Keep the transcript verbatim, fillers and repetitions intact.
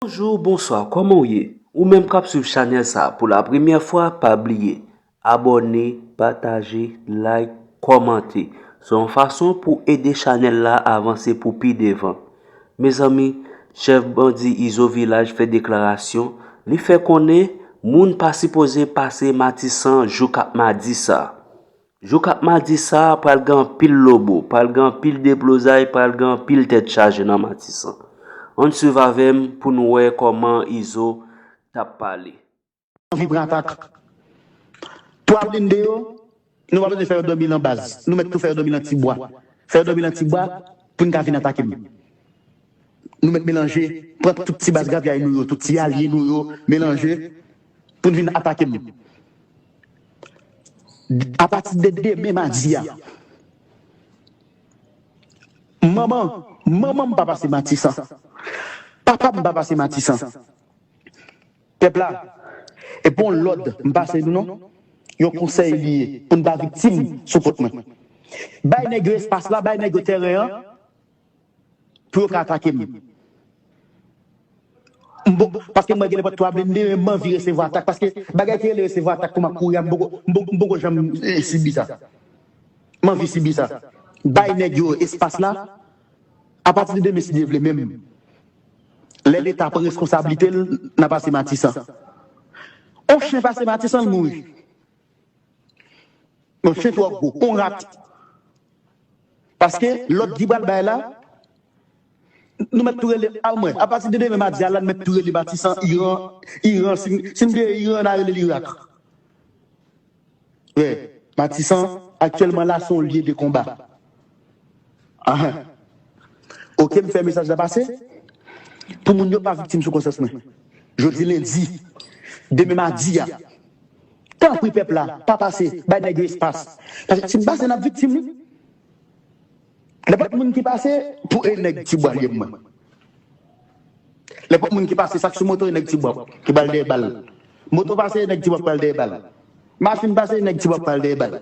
Bonjou, bonswa, kòman w ye? Ou menm k ap swiv chanèl sa a pou la premyè fwa, pa bliye abòne, pataje, like, kòmante. Se yon fason pou ede chanèl la avanse pou pi devan. Mezanmi, chèf bandi Izo Vilaj fè deklarasyon, li fè konnen moun pa sipoze pase Matisan jouk ap madi sa. Jouk ap madi sa, pral gen anpil lobo, pral gen anpil deblozay, pral gen anpil tèt chaje nan Matisan. Ann swiv avè m pou n wè kòman Izo t ap pale. Anvi pran atak. Twa blende yo, nou pa bezwen fè yo dòmi nan baz. Nou mèt tou fè yo dòmi nan ti bwa. Fè yo dòmi nan ti bwa pou n ka vin atake m. Nou mèt melanje, pran tout ti baz gravyay nou yo, tout ti alye nou yo, melanje pou n vin atake m. Apati de demen madi a, manman, manman m pa pase Matisan. Papa m pa pase Matisan. Pèp la, e pa yon lòd m pase nou non. Yon konsèy li ye pou n pa viktim sou kont mwen. Bay nèg yo espas la, bay nèg yo tèren an pou yo ka atake m. M bon, paske mwen gen nenpòt twa blende, men m anvi resevwa atak. Paske bagay ki rele resevwa atak pou m ap kouri a, m poko, m poko, m poko janm eh, sibi sa. M anvi sibi sa. Bay nèg yo espas la. Apati de demen, si Dye vle, menm lè Leta pran reskonsablite l, n a pase Matisan. On chen pase Matisan, l mouri. Yon chen twò gwo, yon rat. Paske lòd ki pral bay la, nou mèt tou rele, a mwen, apati de demen madi a la, nou mèt tou rele Matisan, Iran, Iran, si, si n te Iran, n a rele l Irak. Wi, Matisan, aktyèlman la, se yon lye de konba. Ahan. Oke, m fè mesaj la pase. Pou moun yo pa viktim sou konsyans mwen. Jodi lendi, demen madi a. Tanpri pèp la, pa pase, bay nèg yo espas. Paske si n pase, n ap viktim, wi. Nenpòt moun ki pase, pou e nèg ti bwa li ye mwen. Nenpòt moun ki pase, sa k sou moto, e nèg ti bwa ki pral dèyè bal. Moto pase, e nèg ti bwa pral dèyè bal. Machin pase, e nèg ti bwa pral dèyè bal.